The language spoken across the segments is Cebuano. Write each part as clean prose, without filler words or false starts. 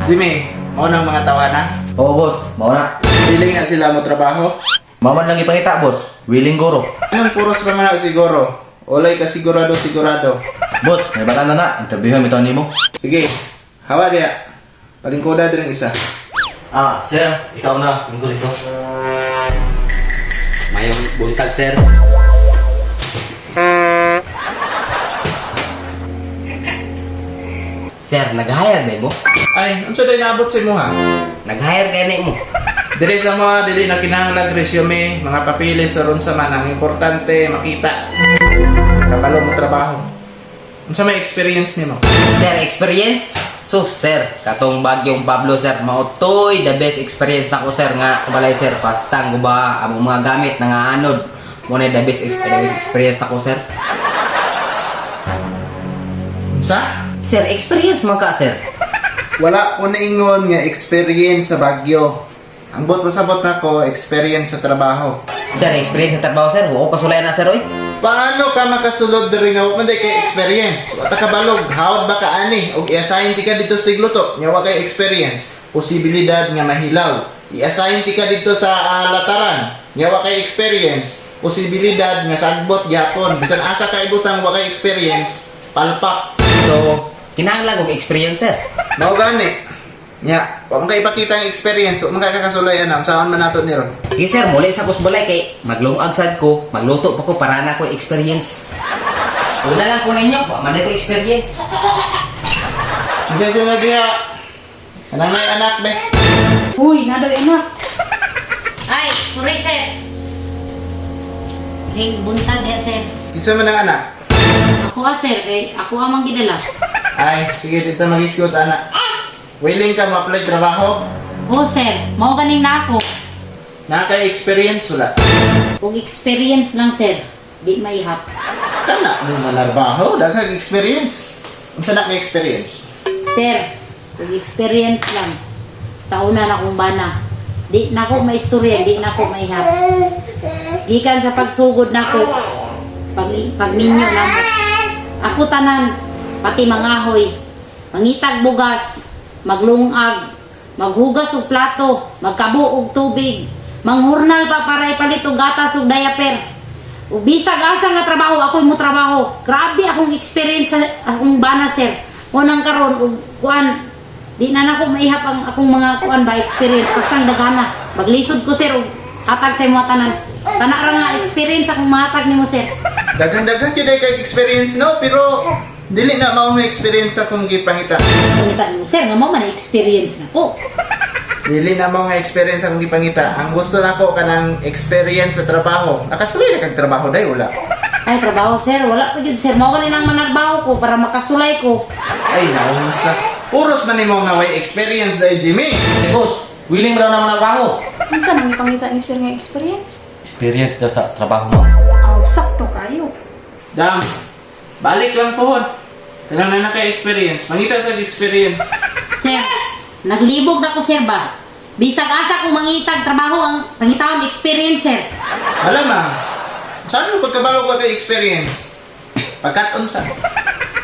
Jimmy, mao nang mga tawana. Oo, boss. Mao na. Willing na sila mo trabaho? Mao man lang ipangita, boss. Willing guro. Anong puros pa man na siguro? Walay ka sigurado sigurado. Boss, may bata na na. Interviewhan mi nimo. Sige, hawa diya. Palingkoda din ang isa. Ah, sir. Ikaw na. Lingkod ito. Mayong buntag, sir. Sir, nag-hire na mo? Ay, unsa day naabot sa imo ha? Nag-hire kay na mo. Dire sa mga dili na kinahanglan resume, mga papeles sa ron sa man ang importante makita. Kabalo mo trabaho. Unsa may experience nimo? Sir, experience? So, sir, katong Bagyong Pablo, sir, mautoy the best experience nako, sir, nga balay, sir, pastang guba among mga gamit nangaanod. Mo na the best experience nako, sir. Unsa? Sir, experience man ka, sir. Wala ko naingon nga experience sa Baguio. Ang bot pasabot nako experience sa trabaho. Sir, experience sa trabaho, sir. Wa ko kasulay na, sir, oy. Paano ka makasulod diri nga wa man day kay experience? Wa ta kabalog, hawod ba ka ani og i-assign ti ka dito sa tigluto, nya wa kay experience. Posibilidad nga mahilaw. I-assign ti ka dito sa lataran, nya wa kay experience. Posibilidad nga sagbot gyapon. Bisan asa ka ibutang wa kay experience, palpak. So, kinahanglan og experience, sir. Mao gani. Nya, wa man kay ipakita ang experience, wa man kay kakasulay ana, unsaon man nato ni ron. Sige, sir, muli sa kusbalay kay maglungag sad ko, magluto pa ko para na ko experience. Una lang ko ninyo, wa man na ko experience. Unsa sunod diha? Kanang may anak be. Uy, na daw anak. Ay, sorry sir. Hey, buntag ya sir. Kinsa man ang anak? Ako ah sir, kay ako amang gidala. Ay, sige dito mag-isgot anak. Willing ka ma-apply trabaho? Oh sir, mao ganing na ako. Naka-experience wala. Kung experience lang sir, di maihap. Kana mo manarbaho, daghang experience. Unsa na ka experience? Sir, kung experience lang sa una na kong bana, di na ko maistorya, di na ko maihap. Gikan sa pagsugod nako, pag pagminyo namo. Ako tanan, pati mangahoy, mangitag bugas, maglungag, maghugas og plato, magkabo og tubig, manghurnal pa para ipalit og gatas og diaper. Ug bisag asa nga trabaho, ako'y mo trabaho. Grabe akong experience sa akong bana, sir. Unang karon og kuan di na nako maihap ang akong mga kuan ba experience basta ang daghana. Maglisod ko, sir, og hatag sa imo tanan. Tana ra nga experience akong mahatag nimo, sir. Daghan-daghan gyud ay kay experience no, pero dili na mao may experience akong gipangita. Pangita nimo, sir, nga mo man experience nako. Dili na mao nga experience akong gipangita. Ang gusto nako kanang experience sa trabaho. Nakasulay na kag trabaho day wala. Ay, trabaho, sir, wala pa gyud, sir. Mao gani nang manarbaho ko para makasulay ko. Ay, naunsa. Puros man nimo nga way experience day Jimmy. Eh, boss. Willing raw naman ang trabaho. Unsa nang ipangita ni sir nga experience? Experience daw sa trabaho mo. Aw, sakto kayo. Dam, balik lang pohon. Kanang na kay experience. Mangita sa experience. Sir, naglibog na ko, sir ba? Bisag asa ko mangitag trabaho ang pangitaon experience, sir. Malamang. Saan mo pagkabalo ka kay experience? Pagkat unsa?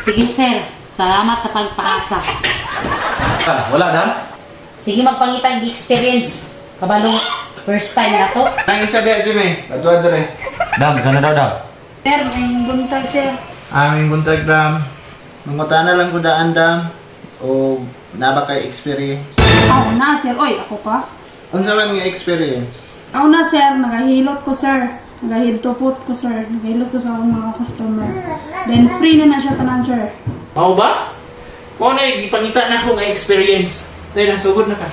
Sige sir, salamat sa pagpaasa. Ah, wala, dam. Sige magpangitag experience. Kabalo, first time na to. Nang isa diha Jimmy, adwa dire. Dam, ikaw na daw, dam. Sir, may buntag, sir. Aming buntag dam. Mangutana lang ko daan dam o naba kay experience. Aw na, sir. Oy, ako pa. Unsa man nga experience? Aw na, sir. Nagahilot ko, sir. Nagahiltupot ko, sir. Nagahilot ko sa akong mga customer. Then, free na na siya tanan, sir. Mao ba? Mao na gipangita na ko nga experience. Dahil nasugod na ka.